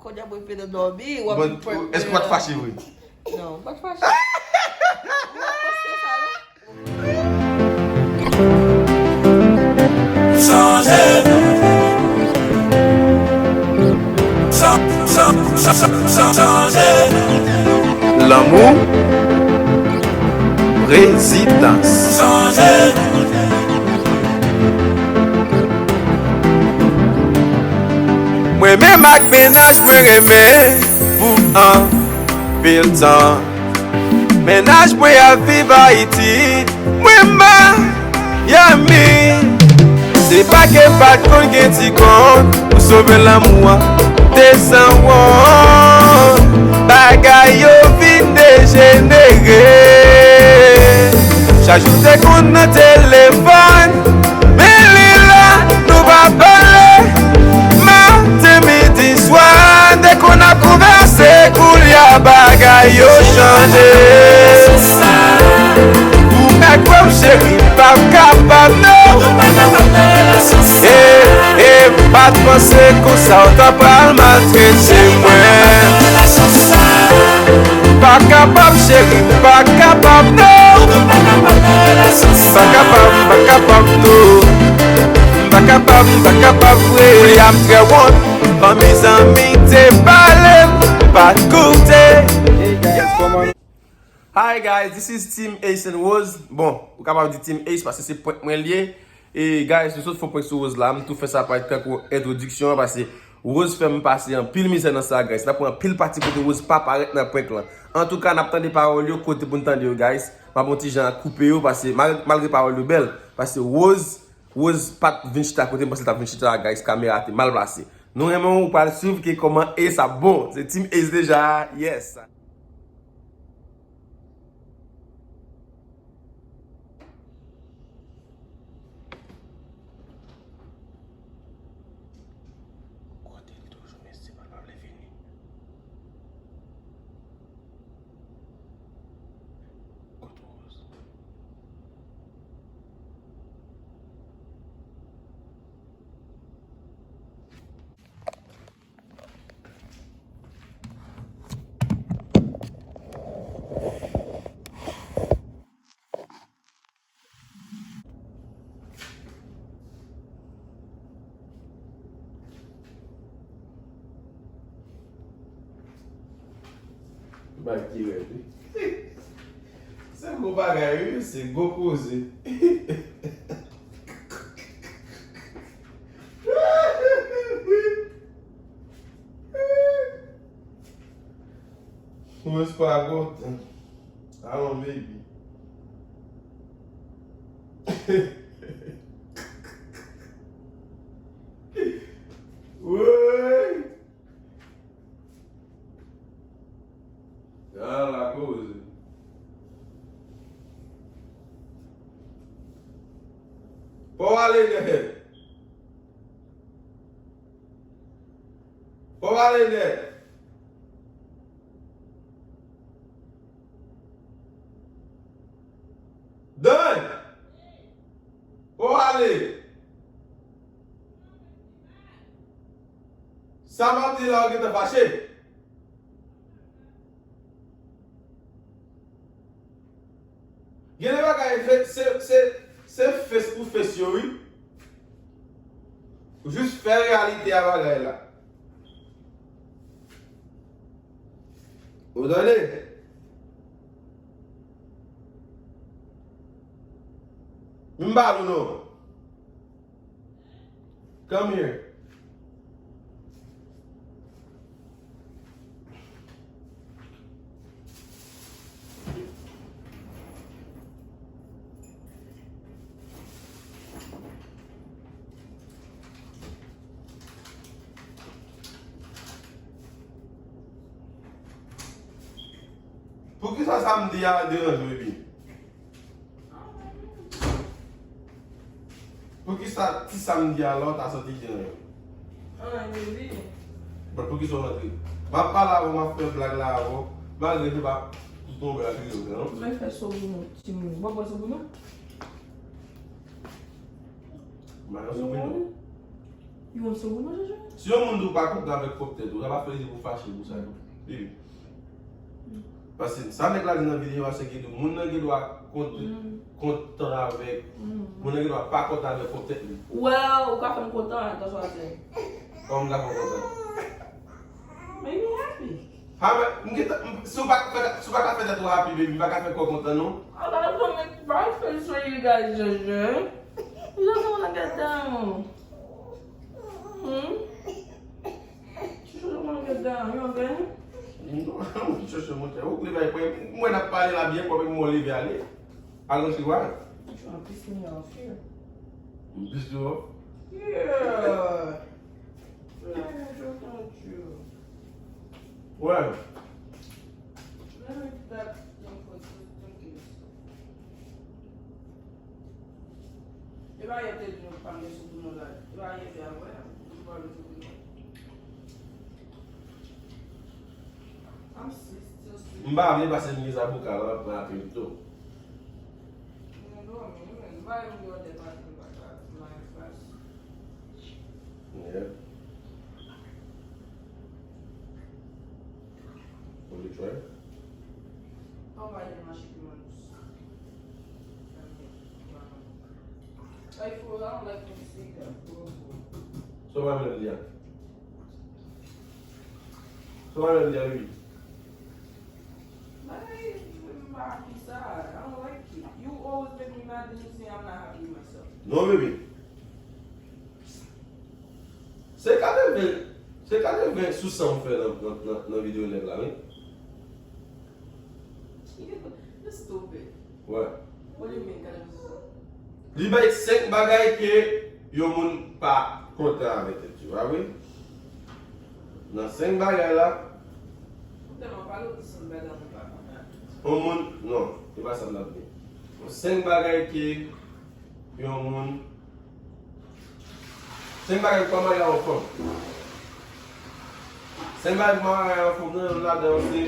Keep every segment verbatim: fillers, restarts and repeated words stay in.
Kounye a mwen fè nan dòmi, w ap Bon, prank èske w pa t fache vre? Non, m pa t fache. Mwen pa poste sa, non. Chanje. Chan-, chan-, chan-, chan-, chanje. Lanmou, prezidans. Chanje. Mwen menm ak mennaj mwen renmen pou anpil tan. Mennaj mwen ap viv Ayiti, mwen Miami. Se pa ke pa t konn gen ti kont pou sove lanmou an, te sanwont. Bagay yo vin dejenere. Chak jou te konn nan telefòn, men li la, nou pa pale. Maten, midi, swa, n te konn ap konvèse, koulye a bagay yo chanje. Ou mèt kwè m, cheri, m p ap kapab, non. E, e, m pa t panse konsa w ta pral maltrete mwen. Pa kapab, cheri, m pa kapab, non. Pa kapab, pa kapab, non. M pa kapab, m pa kapab vre. Koulye a m trè wont. Fanmi, zanmi te pale m, m pa t koute. Hey guys, kòman? Hi guys, this is Team Ace and Rose. Bon, ou kapab di Team Ace paske se prank mwen l ye. E guys, nou sot fè prank sou Rose la. M tou fè sa parèt tankou entwodiksyon an paske Rose fè m pase anpil mizè nan sa, guys. N ap pran anpil pati kote Rose pa parèt nan prank lan. Antouka, n ap tande pawòl yo kote pou n tande yo, guys. M ap yon ti jan koupe yo paske mal-, malgre pawòl yo bèl, paske Rose, Rose pa t vin chita kote m panse l t ap vin chita a, guys. Kamera te mal plase. Nou renmen w, ou pral swiv ke kòman Ace ap bon. Se Team Ace deja, yes. Kote l toujou, mesye, pa vle vini. Kote Rose? Bagay ki rèd, wi. Se gwo bagay, wi, se gwo koze. Mwen pa kontan. Alon, baby. Woy! Ala koze. Fò w ale nèt. Fò w ale nèt. Done! Fò w ale! Sa m ap di la, w gentan fache. Gen de bagay, se, se, se, se fes pou fes yo, wi. Ou jis fè reyalite a bagay la. Ou tande? M pa nou non. Come here. Poukisa sa m di a deranje w, epi? Poukisa ti sa m di a la, w ta santi jan yo? Anyen, baby. But poukisa w rantre? M ap pale avè w, m ap fè blag la avè w, malgre se pa tout moun blag li yo, non? Mwen fè Sobrino, timoun. W ap bwè Sobrino? Mwen nan Sobrino. You want Sobrino, Jojo? Si yon moun di w pa kontan avèk pwòp tèt ou, sa pa fè li di pou fache pou sa tou. Wi. Paske sa nèg la di nan videyo a, se ke di moun nan gen dwa kont-, kontan avèk, moun nan gen dwa pa kontan avèk pwòp tèt li. Well, ou ka fè m kontan, that's what I say. Kòman m ka fè w kontan? Make me happy. Ha, men, m gentan, m, si w pa ka fè, si w pa ka fè tèt ou happy, baby, m pa ka fè kò w kontan, non. I gotta go make breakfast for you guys, Jojo. You just wanna get down. Hmm? You just wanna get down. You okay? Non, mwen chèche monchè. Ou leve, mwen, mwen n ap pale la byen, mwen, mwen leve ale. I don't see why. You trying to piss me off here. Piss you off? Yeah. Well, e pa yè te di nou pa gen souvni la. E pa yè te avè nou pa gen souvni. I'm still, still sleeping. M pa vle pase m gen zaboka la, pran apre m tou. Mwen dòmi, mwen, m pa yon gade pati m pa ka, my flash. Yeah. Will you try? Anba yon mache ki mwen dous. Like, for real, I don't like when you say that, for real, for real. So, mwen menm li a. So, mwen menm li a, wi. Bagay, m pa ki sa, I don't like it. You always make me mad and you say I'm not happy with myself. Non, baby. Se katreven, se katreven sou san w fè nan, nan, nan, nan videyo nèg la, wi. You stupid. What? What do you mean, katreven sou san? Li bay senk bagay ke yon moun pa kontan avèk tèt li, pa vre? Nan senk bagay la, ou tèlman pale, ou di senk bagay moun pa kontan avèk tèt li. Yon moun, non, se pa sa m t ap di. Senk bagay ke yon moun Senk bagay pou pa marye a yon fanm. Senk bagay pou pa marye a yon fanm nan, youn ladan yo se,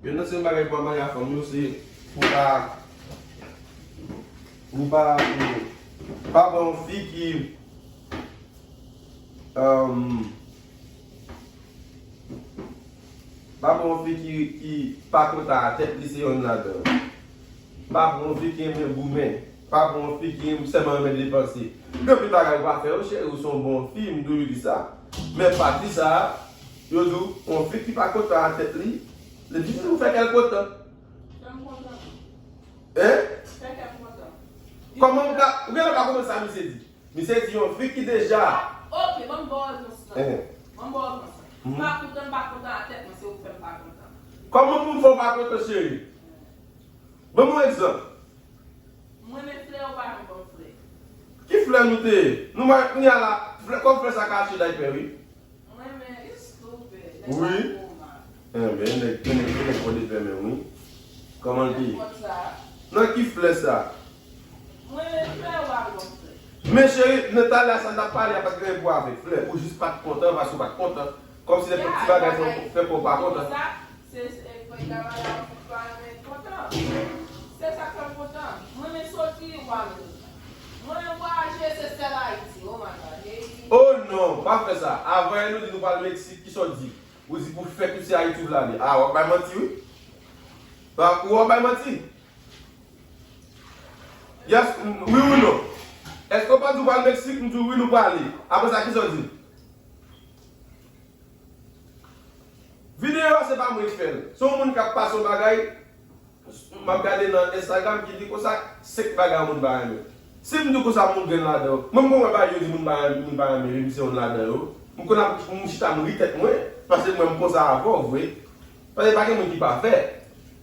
youn nan senk bagay pou pa marye a fanm yo se pou pa, pou pa, pou pa pran yon fi ki, um, Pa pran yon fi ki, ki pa kontan a tèt li, se yonn ladan yo. Pa pran yon fi ki renmen goumen. Pa pran yon fi ki sèlman renmen depanse. Gen anpil bagay ou pa fè yo, cheri, ou se yon bon fi, m toujou di sa. Men pati sa a, yo di w, yon fi ki pa kontan a tèt li, li difisil pou fè kè l kontan. Fè m kontan. Hein? Fè kè m kontan. Kòman m ka, ou genlè pa konprann sa misye di. Misye di yon fi ki deja. Ok, ban m ba w repons lan. Ban m ba w repons lan. M pa kontan, m pa kontan a tèt mwen, se ou k fè m pa kontan. Kòman pou m fè w pa kontan, cheri? Ban m yon egzanp. Mwen renmen flè, ou pa janm ban m flè. Ki flè nou te ye? Nou mare kounye a la, flè, kòm flè sa ka achte daypè, wi. Mwen renmen, you stupid. Wi. Enben, nèg, nèg, nèg pran de flè menm, wi. Kòman l te ye? Nan ki flè sa? Mwen renmen flè, ou pa ban m flè. Men cheri, nan talè a sa n t ap pale a pa t gen pou wè avèk flè. Ou jis pa t kontan paske ou pa t kontan. Kòmsi nenpòt ti bagay fè, fè kò w pa kontan. Se, se, e, fòk travay la, ou pa renmen kontan. Se sa k fè m kontan. Mwen renmen soti, ou pa renmen soti. Mwen renmen vwayaje, se sèl Ayiti. Oh my God. Oh non, pa fè sa. Avan yè nou di nou pral Meksik, kisa w di? Ou di pou fèt ou se Ayiti w vle ale. Ah, w ap bay manti, wi. Ba, ou ap bay manti. Yes, m, wi ou non? Èske w pa di w pral Meksik? M di w wi, nou prale. Apre sa, kisa w di? Videyo a, se pa mwen ki fè l. Se yon moun k ap pase yon bagay, m ap gade nan Instagram ki di konsa, senk bagay yon moun pa renmen. Si m di w konsa, moun grenn ladan yo. Mwen, m konn wè bagay yo di moun pa renmen, moun pa renmen, men m se youn ladan yo. M konn ap, m chita, m ri tèt mwen, paske mwen, m konsa avè w, vre. Paske pa gen moun ki pafè.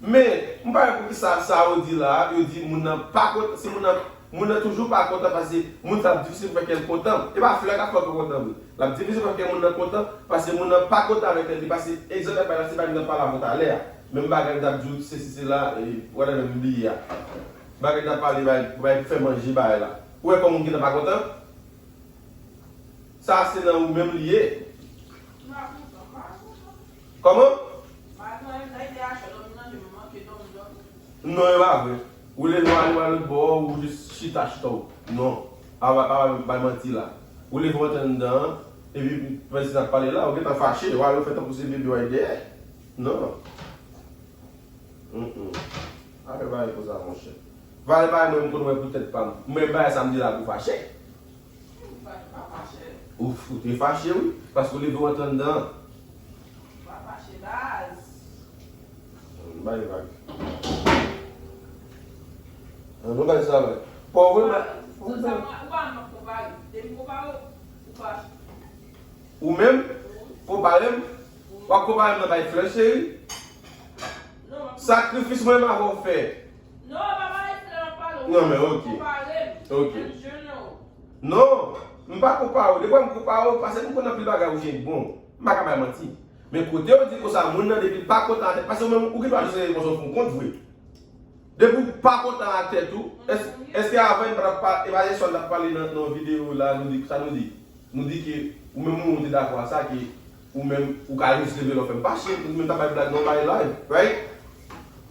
Men, m pa wè poukisa sa yo di la, yo di moun nan pa kontan, si moun nan, moun nan toujou pa kontan, paske moun sa ap difisil pou fè kè l kontan. E pa flè k ap fè kè w kontan, vre. L ap difisil pou fè kè moun nan kontan, paske moun nan pa kontan avèk tèt li, paske egzanp m bay la, se pa egzanp pale avè w talè a. Menm bagay m t ap di w, sesi, sela, e, whatever, m bliye a. Bagay m t ap pale, bay, bay fè manje, bay la. Ou wè kòman moun gentan pa kontan? Sa se nan ou menm li ye. Kòman? Non, e pa vre. Ou leve w ale, w al lòt bò, ou jis chita, chita w. Non. Pa, pa, pa bay manti la. Ou leve w antre anndan an, epi pandan n ap pale la, ou gentan fache, w al fè tankou se bebe w al dèyè. Non. Mm-mm. Pa fè bagay konsa, monchè. Valè bagay mwen, m konn wè pou tèt pa m. Mwen, bagay sa m di la pou fache. Ou, ou te fache, wi, paske w leve w antre anndan an. Pa fache, baz. Ann bay vag. Ann nou bay sa vag. Pa vre, men. Ou pa, ou pa menm konpare. Depi konpare, ou fache. Ou menm? Konpare m? W ap konpare m nan bay flè, cheri? Non, m ap Sakrifis mwen menm avè w fè. Non, pa bay flè, m ap pale. Non, men ok. Konpare m. Ok. In general. Non, m pa konpare w. Depi m konpare w, paske m konn anpil bagay ou gen bon. M pa ka bay manti. Men kote yo di konsa, moun nan depi l pa kontan atè, paske ou menm ou gen dwa jis rele konsa ou fè yon kont vre. Depi w pa kontan atè tou, èske avan n pa t ap pa, e pa yè swa n t ap pale nan, nan yon videyo la, nou di, sa nou di? Nou di ke ou menm ou te dakò a sa, ke ou menm ou ka jis leve lè w fè m fache, ou menm t ap bay blag nan yon bagay live, right?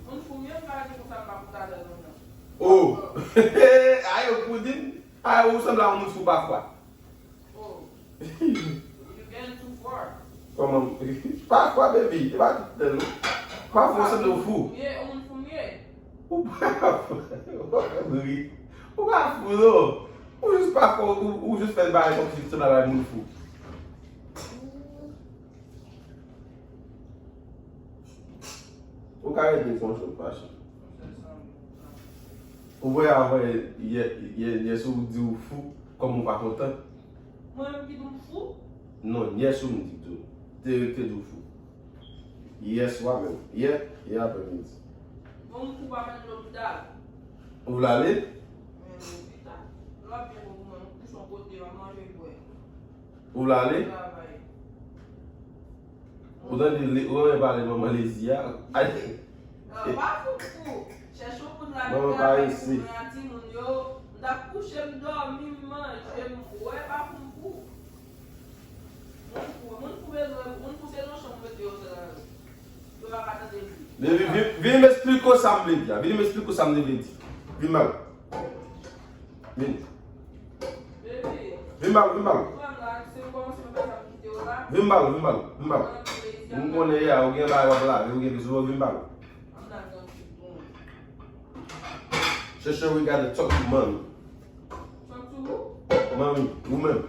Moun fou m ye, m pa di konsa m pa kontan atè non. Oh! Ayo, Poudin! Ayo, ou sanble a yon moun fou pafwa. Oh. You getting too far. Kòman? Pafwa, baby. E pa tout tan, non. Pafwa, w sanble w fou. Ou pa fou, ou pa fou, non. Ou jis pafwa, ou, ou jis fè bagay kòmsi w sanble a moun fou. Ou ka rete konsa, fache. Ou voye avè yè, yè, yè, si w di w fou, kòm ou pa kontan. Mwen menm ki di w fou? Non, yè si w m di w. Te, te di w fou. Yè swa menm. Yè, yè aprè midi. Bon, m fou pa menm lopital. Ou vle ale? Men lopital. Lè w ap byen bon pou mwen, m kouche yon kote, m ap manje, bwè. Ou vle ale? Travay. Ou tande li, ou renmen pale manman lezi a? Ay. Non, pa fou m fou. Chèche yon moun la ki travay pou mwen a timoun yo. M t ap kouche, m dòmi, m manje, m bwè, pa fou m fou. Moun fou, moun fou bezwen, moun fou se nan chanm mete yo sèl avè yo. Yo pa ka tande li. Baby, vin, vin m esplike w sa m vle di a. Vin m esplike w sa m vle di. Vin ba m. Vin. Vin ba m, vin ba m. Vin ba m, vin ba m, vin ba m. M konnen ya, ou gen bagay w ap lave, ou gen bezwen, vin ba m. Shasha, we gotta talk to mommy. Talk to who? Mommy, ou menm.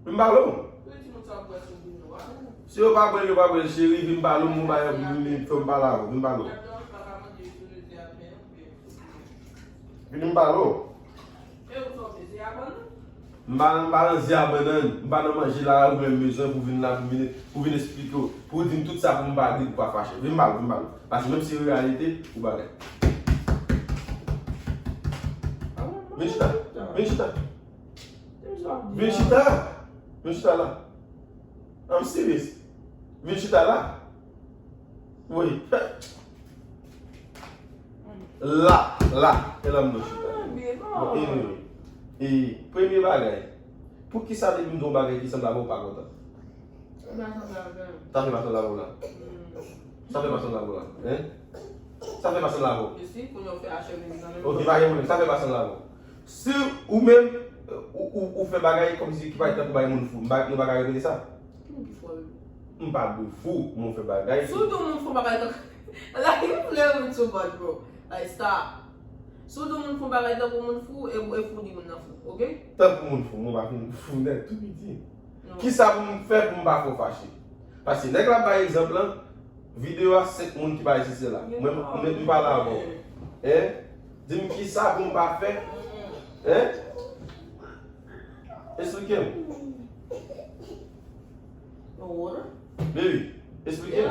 Vin pale w. Si yo pa bwè l, yo pa bwè l, cheri, vin pale w, mwen ba yo, vin, vin, fè m pale avè w, vin pale w. Vin m pale w. M pa, m pa nan ze a bannann, m pa nan manje la, ou menm bezwen pou vin la, pou vin, pou vin esplike w, pou di m tout sa pou m pa di l, pou pa fache. Vin m pale w, vin m pale w. Paske menm si reyalite, ou bagay. Vin chita, vin chita. Vin chita. Vin chita la. I'm serious. Vin chita la. Wi. La, la. E la m dwe chita. Bon, anyway. E premye bagay. Poukisa depi m di w yon bagay ki sanble avè w, ou pa kontan? Sa fè pa sanble avè w la. Sa fè pa sanble avè w la, hein? Sa fè pa sanble avè w. Ok, pa gen pwoblèm. Sa fè pa sanble avè w. Si ou menm, ou, ou, ou fè bagay kòmsi ki pa tankou bay moun fou, m pa, nou pa ka repete sa? M pa di w fou, men w fè bagay. Si w di yon moun fou, m pa bay tankou. Like, you play with too much, bro. Like, stop. Si w di yon moun fou, m pa bay tankou moun fou, e, e fou di moun nan fou, ok? Tankou moun fou, mwen pa fin fou nèt tou piti. Kisa pou m fè pou m pa fè w fache? Paske nèg la bay egzanp lan, videyo a, senk moun ki pa egziste la. Mwen, mwen, m pale avè w. Hein? Di m kisa pou m pa fè? Hein? Esplike m. Baby, esplike m.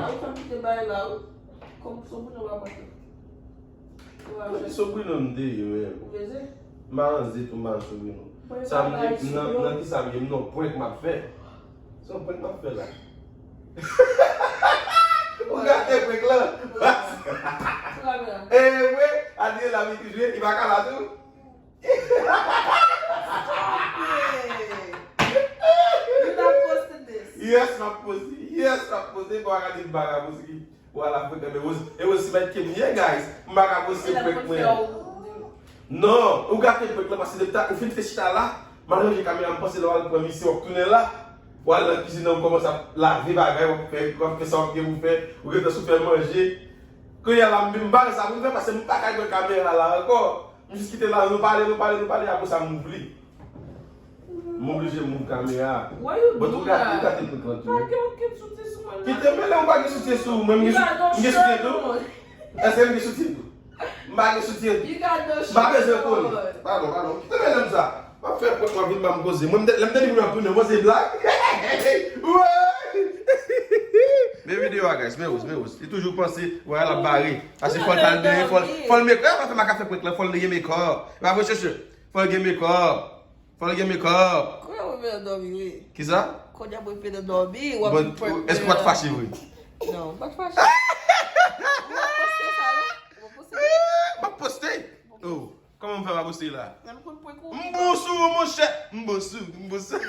Mwen se Sobrino m te ye, men. M pa nan ze tou, m pa nan Sobrino. Sa m ye, nan, nan ki sa m ye, m nan prank m ap fè. Se yon prank m ap fè la. Ou gate prank lan? E vre, Adriela vin ki jwe, li pa ka la tou? Yes, m ap poste. Yes, m ap poste. Bon, a gade bagay pou ki. Wala, frekan, men Rose, e Rose, se mèt ke m ye, guys. M pa ka poste prank mwen. Non, ou gate prank lan, paske depi ta, ou fin fè chita la, m al ranje kamera, m panse lè w al pran misye, w ap tounen la. W al nan kizin nan, ou kòmanse ap lave bagay, w ap fè, w ap fè sa w gen pou fè, ou gentan sou fè manje. Kounye a la, m, m pa gen sa pou m fè, paske m pa ka pran kamera la ankò. M jis kite la, nou pale, nou pale, nou pale, apre sa, m oubli. M oblije move kamera. Why you do that? Ou gate prank lan tou. Pa gen okenn soutyen sou mwen. Kite m, men lè ou pa gen soutyen sou ou, mwen m gen soutyen tou. Èske m gen soutyen tou? M pa gen soutyen tou. M pa bezwen konnen. Padon, padon. Kite m, men lè m sa. M ap fè prank, w ap vin ban m koze. Mwen, lè m te di pou m ap tounen, mwen se blag. Men videyo a, guys, men Rose, men Rose. Li toujou panse, wè, l ap bare. Paske fò l t al benyen, fò l, fò l make up, fò l make up, fè prank lan, fò l gen make up. E pa vre, chèche. Fò l gen make up. Fò l gen make up. Kounye a mwen vin nan dòmi, wi. Kisa? Kounye a mwen vin nan dòmi, w ap prank mwen. Èske w pa t fache vre? Non, m pa t fache. M ap poste sa, non. M ap poste. M ap poste. Oh, kòman m fè pa poste la? Nan m konn prank ou. M bon sou ou, monchè. M bon sou, m bon sou.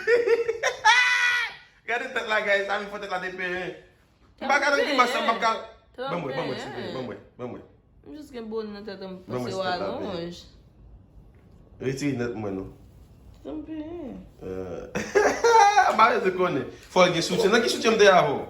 Gade tèt la, guys. Sa vin fè tèt la te penyen. M pa ka nan imaj sa, m p ap ka. Ban mwen, ban mwen, silvouplè, ban mwen, ban mwen. M jis gen bone nan tèt mwen, m panse w alonj. Retire nèt mwen non. Tanpri. M pa bezwen konnen. Fò l gen soutyen. Nan ki soutyen m te avè w?